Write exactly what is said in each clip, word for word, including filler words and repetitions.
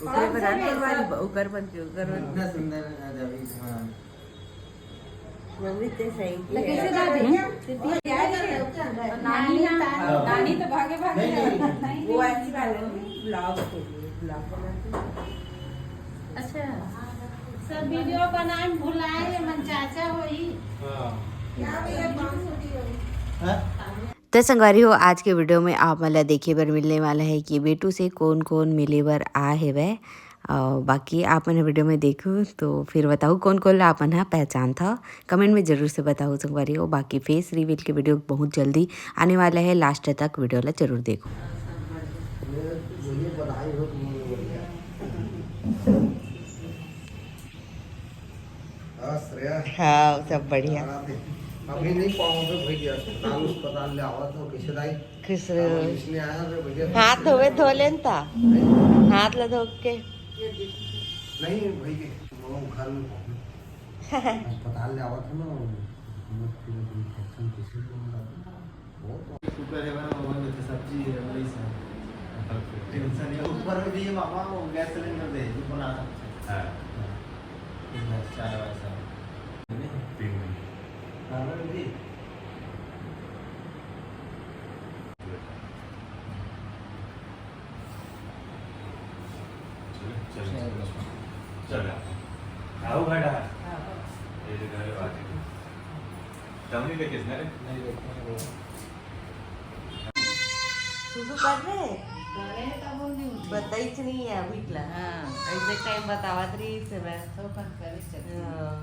ओकरे बर आन बनवा ली, ओकर बन के, ओकर बन के। इतना सुंदर, अ, रवि, हाँ। मम्मी ते सही की तो कैसे है। दादी? हम्म? नानी, नानी तो भागे भागे नहीं, नहीं, नहीं। वो अच्छी बात है, ब्लॉग के लिए, ब्लॉग बनाते हैं। अच्छा। सब वीडियो बनाए भुलाए, मन चाचा होई। हाँ। क्या भैया, पाँच सौ की होई। हाँ? तो संगवारी हो, आज के वीडियो में आप मन ला देखे बर मिलने वाला है कि बेटू से कौन कौन मिले बर आ हेवय। और बाकी आप मन वीडियो में देखू तो फिर बताऊ कौन कौन ला आप मन ह पहचानथव, कमेंट में जरूर से बताऊ संगवारी हो। बाकी फेस रिवील के वीडियो बहुत जल्दी आने वाला है, लास्ट तक वीडियो ला जरूर देखू। हाँ, सब बढ़िया। अभी नहीं पाऊंगा भैया, अस्पताल, अस्पताल ले आवा तो कैसे दाई? खुश रहो। इसने आया रे भैया। हाथ धोवे धो लेन ता। नहीं। हाथ ला धो के। नहीं भाई के, वो घर में पाऊंगा। अस्पताल ले आवा था ना, वो फिर अभी इंफेक्शन कैसे होगा? सुपर हेवन ओवन में तो सब्जी है, वही सब। टेंशन नहीं, ऊपर में भी ये मामा वो गैस सिलेंडर दे, जो बना सकते हैं। हाँ। हाँ। बस, चाय वाय सब। तीन दिन। हाँ, मैम जी। चल, चल, चल। चल, आओ बेटा। ये देखा रे बात है। तमने देखे इसने रे? नहीं देखे हैं वो। सुसु कर रहे? करे तो बोल दी। बताई च नहीं है अभी तक। हाँ, ऐसे टाइम बतावत रही से मैं। तो अपन करे चल। हाँ,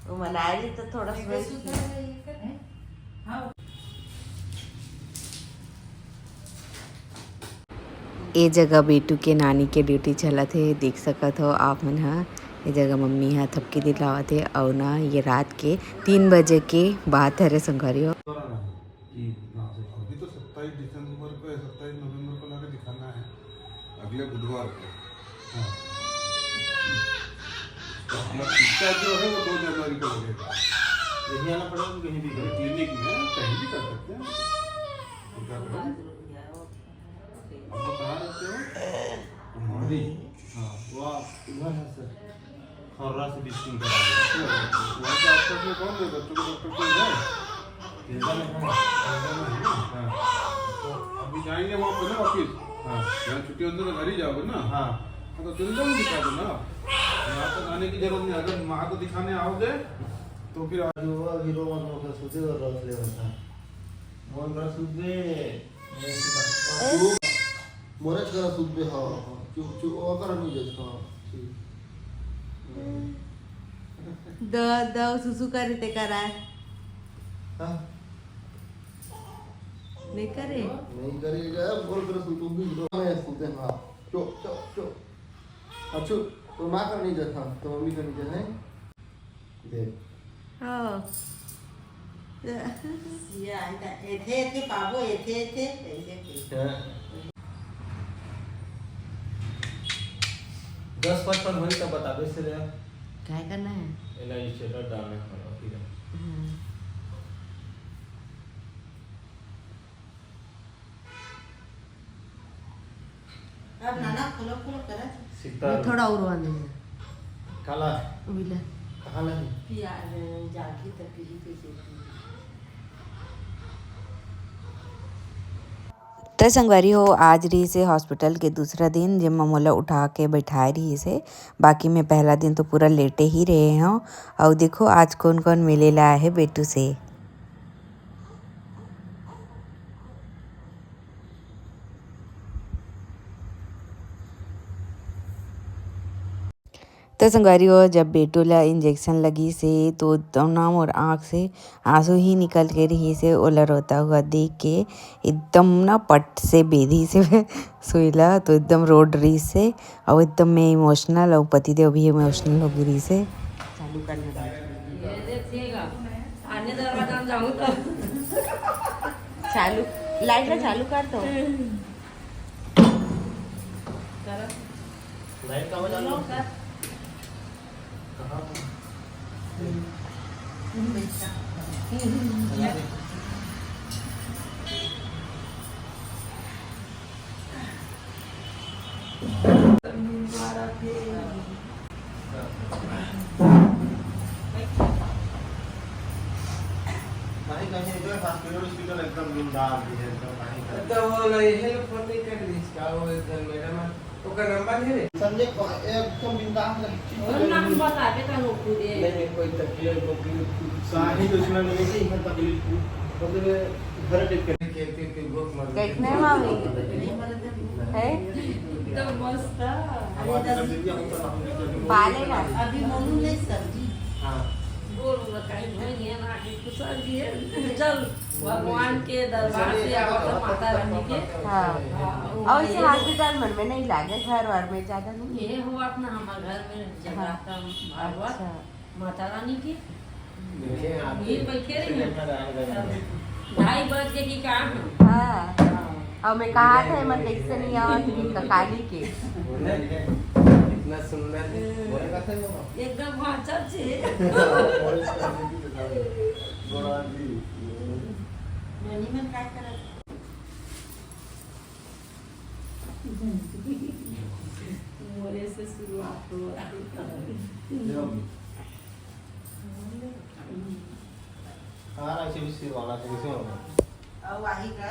वो मनाए रही तो थोड़ा सा सुसु कर रही है। हाँ। ए जगह बेटू के नानी के ड्यूटी चलत हे, देख सकत हो आप मन ह। ए जगह मम्मी ह थपकी दिलावत हे अउ ना ये रात के तीन बजे के बात हरे संगवारी हो। अभी तो सत्ताईस दिसंबर को, सत्ताईस नवंबर को लाके दिखाना है। अगले बुधवार को। हाँ। तो अपना टीका जो है वो दो जनवरी को लगेगा। यहीं आना पड़ेगा कि कहीं भी करें? क्लिनिक में, कहीं भी कर सकते हैं। टीकाकरण। आप लोग कहाँ रहते हो? कुमारी। हाँ, वो आप उधर है सर। खर्रा से बीस किलोमीटर आगे। वहाँ पे आसपास में कौन है? बच्चों के डॉक्टर कोई है? चिंता नहीं है। चिंता नहीं है ना? हाँ। तो अभी जाएंगे वहाँ पे ना वापिस। हाँ। यहाँ छुट्टी होने तो घर ही जाओगे ना? हाँ। हाँ, तो चिंता नहीं दिखा दो ना। यहाँ तक आने की जरूरत नहीं। अगर वहाँ को दिखाने आओगे, तो फिर आ- जो हुआ, हीरो बन होकर सोचे और रस ले बता। मोर घर सुधरे। चुप। मोरे घर सुधरे, हाँ, हाँ। चुप, चुप, ओकर नहीं जज, हाँ, ठीक। द, द, सुसु करे ते कराए। हाँ। नहीं करे? नहीं करे, जा, बोल कर सुसु भी हीरो में सुधरे, हाँ। चुप, चुप, चुप। हाँ, चुप। तो माँ कर नहीं जज, हाँ, तो मम्मी कर नहीं जज, हैं? देख। हाँ। ये आइता, एथे, एथे पाबो, एथे, एथे, ऐसे के। हाँ। दस पचपन होई तब बताबे से रे। काय करना है? एला status डालने वाला, ठीक है। हाँ। अब नाना खोलो, खोलो करत। सीता मैं थोड़ा और आने हैं। काला? विला। कहाँ लगी? प्याज जागी त पीही के खेती। त संगवारी हो, आज रहिसे हॉस्पिटल के दूसरा दिन, जेमा मोला उठा के बैठाए रहिसे। बाकी मैं पहला दिन तो पूरा लेटे ही रहे हूँ। अउ देखो, आज कौन कौन मिले ला आए हे बेटू से। तो संगवारी हो, जब बेटू ला इंजेक्शन लगिस हे, तो एकदम ना मोर आँख से आंसू ही निकल के रहिस हे, ओला रोता हुआ देख के एकदम ना पट से बेधिस हे सुई ला, तो एकदम रो डरिस हे, अउ एकदम मैं इमोशनल, अउ पतिदेव भी इमोशनल हो गे रहिस हे। चालू करना। ये देखिएगा, आने दरवाजा में जाऊँ तो। चालू, लाइट ला चालू कर तो। लाइट का बजा लो। कहाँ? हॉस्पिटल एकदम बिंदास भी है, एकदम कहीं का। तो वो नहीं है, फोन नहीं कर लीजिए, क्या वो इधर मैडम है, ओकर नंबर है रे? संजय को एकदम बिंदास रहे। और नाम बता दे, का लोग खुदे। नहीं, नहीं, कोई तकलीफ, तकलीफ। साहिल उसमें मिले थे, इधर तकलीफ, मतलब, घर पे के, के, के, के, गोख मार। देखने वाली है? तो मस्त। हमारे घर से भी हम तो पालेगा। अभी मोनू नहीं सब्जी। हाँ। बोल, वो कहीं भैया ना, कि कुछ सब्जी है। चल, भगवान के दरबार से आवत है, माता रानी के। हाँ। हाँ, और इसे ये हॉस्पिटल मन में नहीं लागे, घर वर में ज्यादा नहीं। ये हुआ अपना हमारे घर में जगराता भागवत, अच्छा। माता रानी के। ये बैठे रही। ढाई बज के कि का हम? हाँ। और मैं कहा था, मैं कैसे नहीं आवा, तो इनका काली के। इतना सुंदर है। एकदम, हाँ, चाची। गोराजी। ननी मन का करत? मोरे से शुरुआत हो। हाँ, ऐसे भी सिर वाला, ऐसे वाला। और वही का?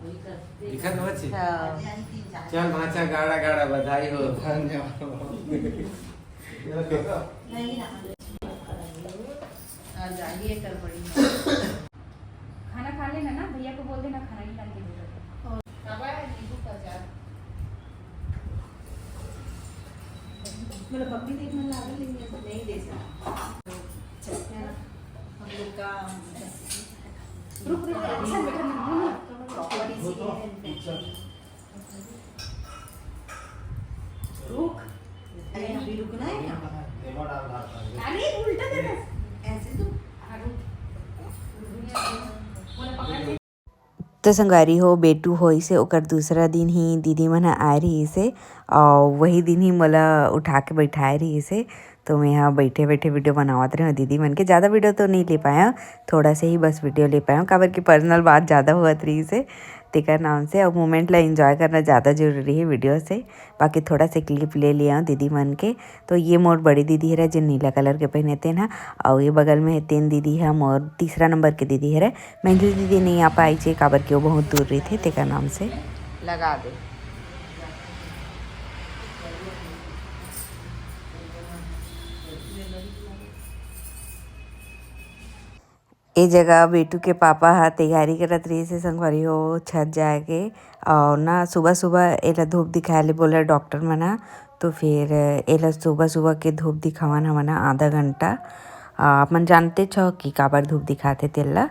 वही का। दिखत होत छी? हाँ। चल, भांचा, गाड़ा गाड़ा बधाई हो। धन्यवाद। नहीं ना। आज आइए कर बड़ी। खाना खा लेना ना, भैया को बोल देना खाना निकाल के दे दो। बाबा, नींबू का अचार। मतलब, पप्पी देखने लागल, लेकिन ऐसा नहीं दे सकते। चलते हैं ना, हम लोग का रुक, रुक, रुक, रुक, रुक। प्रॉपर्टी सी है। रुक। अरे, अभी रुकना है क्या? अरे, उल्टा कर। ऐसे तो। हाँ, रुक। बोला, पकड़ के। तो संगवारी हो, बेटू होइसे ओकर दूसरा दिन ही दीदी मन ह आए रहिसे, और वही दिन ही मोला उठा के बैठाए रहिसे। तो मैं यहाँ बैठे बैठे वीडियो बनावत रहे हूँ दीदी मन के। ज़्यादा वीडियो तो नहीं ले पाया, थोड़ा से ही बस वीडियो ले पाया हूँ, काबर कि पर्सनल बात ज़्यादा होत रहिसे, तेकर नाम से। अब मोमेंट ला एंजॉय करना ज़्यादा जरूरी है वीडियो से। बाकी थोड़ा से क्लिप ले लिया हूँ दीदी मन के। तो ये मोर बड़ी दीदी हरे, जे नीला कलर के पहने तेन ह, और ये बगल में तेन दीदी है, मोर तीसरा नंबर के दीदी हरे। मैथिली दीदी नहीं आ पाई छे, काबर कि वो बहुत दूर रहिथे, तेकर नाम से। लगा दे। ए जगह बेटू के पापा ह तैयारी करत रहिस हे संगवारी हो, छत जाए के। और ना सुबह-सुबह एला धूप दिखाए ले बोले डॉक्टर मन ह, तो फिर एला सुबह-सुबह के धूप दिखावन हमन ह आधा घंटा। आ, अपन जानते छो कि काबर धूप दिखाथे तेला,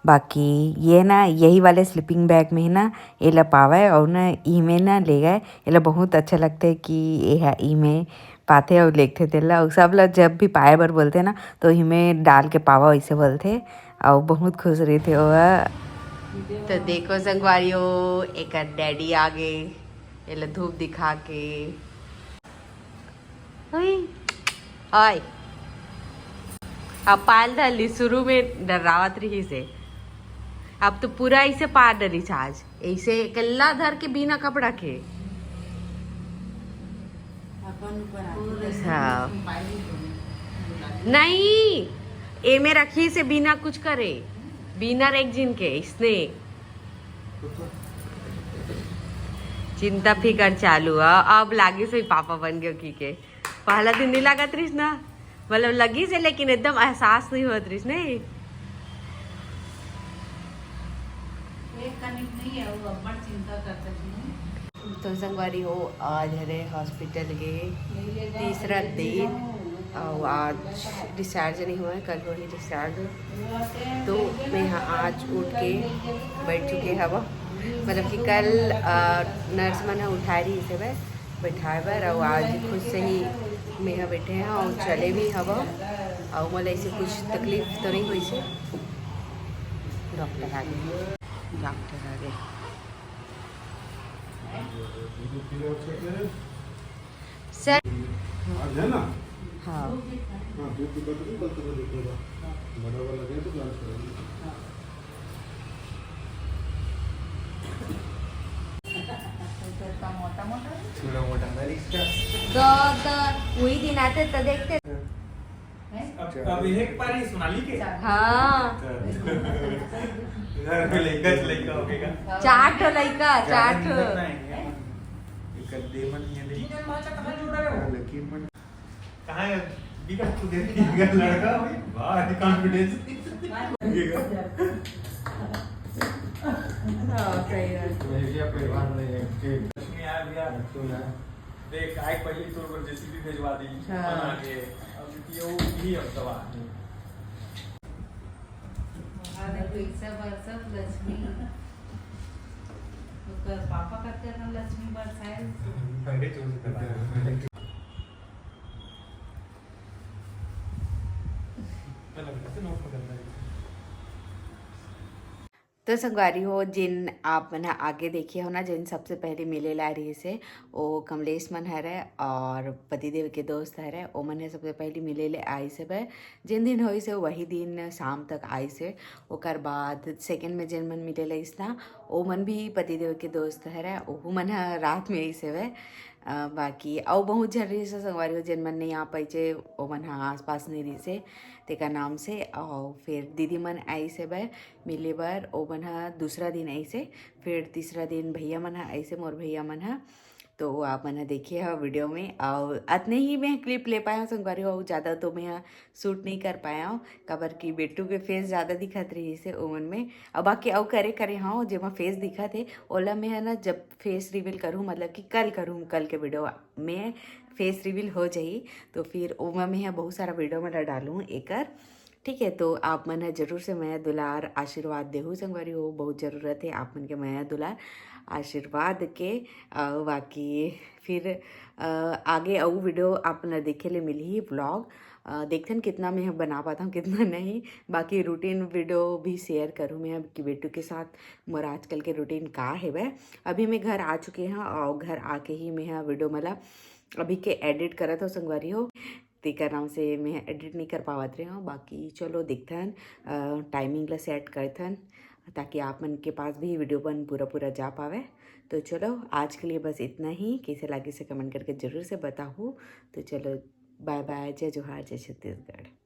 बाकी ये ना यही वाले स्लीपिंग बैग में ही ना एला पावे और ना इमे ना ले गए। एला बहुत अच्छा लगथे कि एहा इमे पाथे अउ लेगथे तेला। अउ सब ल जब भी पाए बर बोलथे ना, तो इमे डाल के पावा, वैसे बोलथे अउ बहुत खुश रहिथे ओहा। तो देखो संगवारी हो, एकर डैडी आ गे, एला धूप दिखा के। ओए, ओए। अब पायल धर ली, शुरू में डरावत रहिस हे, अब तो पूरा ऐसे पार डरिस आज, ऐसे कल्ला धर के बिना कपड़ा के। अपन ऊपर आके हाँ। नहीं, एमे रखिस हे बिना कुछ करे, बिना रेगजिन के इसने। चिंता फिकर चालू है, अब लागिस हे पापा बन गयो की के। पहला दिन नहीं लागत रहिस ना, मतलब लगिस हे, लेकिन एकदम एहसास नहीं होत रहिस, नहीं? एक कनिक नहीं है, वो अब्बड़ चिंता करता जी। तो संगवारी हो, आज हरे हॉस्पिटल के तीसरा दिन, और आज डिस्चार्ज नहीं हुआ है, कल होही डिस्चार्ज। तो मैं यहाँ आज उठ के बैठ चुके हवा, मतलब कि कल, अ, नर्स मन ह उठाए रहिस हे बैठाए बर, अउ आज खुद से ही मैं ह बैठे हव अउ चले भी हव, अउ मोला ऐसे कुछ तकलीफ तो नहीं होइस हे। डॉक्टर आ गे, डॉक्टर आ गे। सर। आज है ना? हाँ। हाँ, दूध की बात नहीं, कल सुबह देखेगा। बड़ा वाला गया तो जांच करेंगे। थोड़ा मोटा ना रिक्शा। तो, तो वही दिन आते तो देखते। हैं? अब एक बार ये सोनाली के हाँ। घर में लइका लइका हो गया। चार ठो लइका, चार ठो। कहाँ है? बिका तू देख के लड़का भाई, वाह, कॉन्फिडेंस। हाँ, सही बात। लक्ष्मी आ गया। देख, आए पहले तोर पर जेसीबी भेजवा दी। हाँ। बना के। अब ये वो भी अब सवाल। वहाँ देखो, इस बार सब लक्ष्मी, ओकर पापा करके ना लक्ष्मी बरसाए। पहले चूज करना है। तो संगवारी हो, जिन आप मन ह आगे देखे हो ना, जिन सबसे पहले मिले ला रहिस हे, ओ कमलेश मन हरे और पतिदेव के दोस्त हरे, ओ मन ह सबसे पहले मिले ले आइस हवे। जिन दिन होइस हे, वही दिन शाम तक आइस हे। ओकर बाद सेकंड में जिन मन मिले ला आइस ना, ओ मन भी पतिदेव के दोस्त हरे, ओहू मन ह रात में आइस हवे। अ, बाकी अउ बहुत झन रहिस हे संगवारी हो, जिन मन नहीं आ पाइस हे, ओ मन ह आसपास नहीं रहिस हे, तेकर नाम से। और फिर दीदी मन आइस हवे मिले बर, ओ मन ह दूसरा दिन आइस हे। फिर तीसरा दिन भैया मन ह आइस हे, मोर भैया मन ह। तो वो आप मन ह देखे हो वीडियो में। और अतने ही मैं क्लिप ले पाया हूँ संगवारी हो, ज़्यादा तो मैं ह शूट नहीं कर पाया हूँ, काबर कि बेटू के फेस ज़्यादा दिखत रहिस हे ओमन में। अब बाकी अउ करे करे हाँ, जेमा फेस दिखत हे, ओला मैं ह ना जब फेस रिवील करूँ, मतलब कि कल करूँ, कल के वीडियो में फेस रिवील हो जाही, तो फिर ओमा मैं ह बहुत सारा वीडियो में डालूँ एकर। ठीक है, तो आप मन ह जरूर से मया दुलार आशीर्वाद देहू संगवारी हो, बहुत जरूरत है आप मन के मया दुलार आशीर्वाद के। अ, बाकी फिर अ, आगे अउ वीडियो आप मन ल देखे ले मिलही, व्लॉग। अ, देखथन कितना मैं ह बना पाता हूँ, कितना नहीं। बाकी रूटीन वीडियो भी शेयर करूँ मैं ह कि बेटू के साथ मोर आजकल के रूटीन का हेवय। अभी मैं घर आ चुके हूँ और घर आके ही मैं ह वीडियो मतलब अभी के एडिट करत हो संगवारी हो, तेकर नाम से मैं एडिट नहीं कर पावत रहे हूँ। बाकी चलो देखथन, अ, टाइमिंग ला सेट करथन, ताकि आप मन के पास भी वीडियो बन पूरा पूरा जा पावे। तो चलो आज के लिए बस इतना ही। कैसे लागिस हे कमेंट करके जरूर से बताहू। तो चलो बाय बाय, जय जोहार, जय छत्तीसगढ़।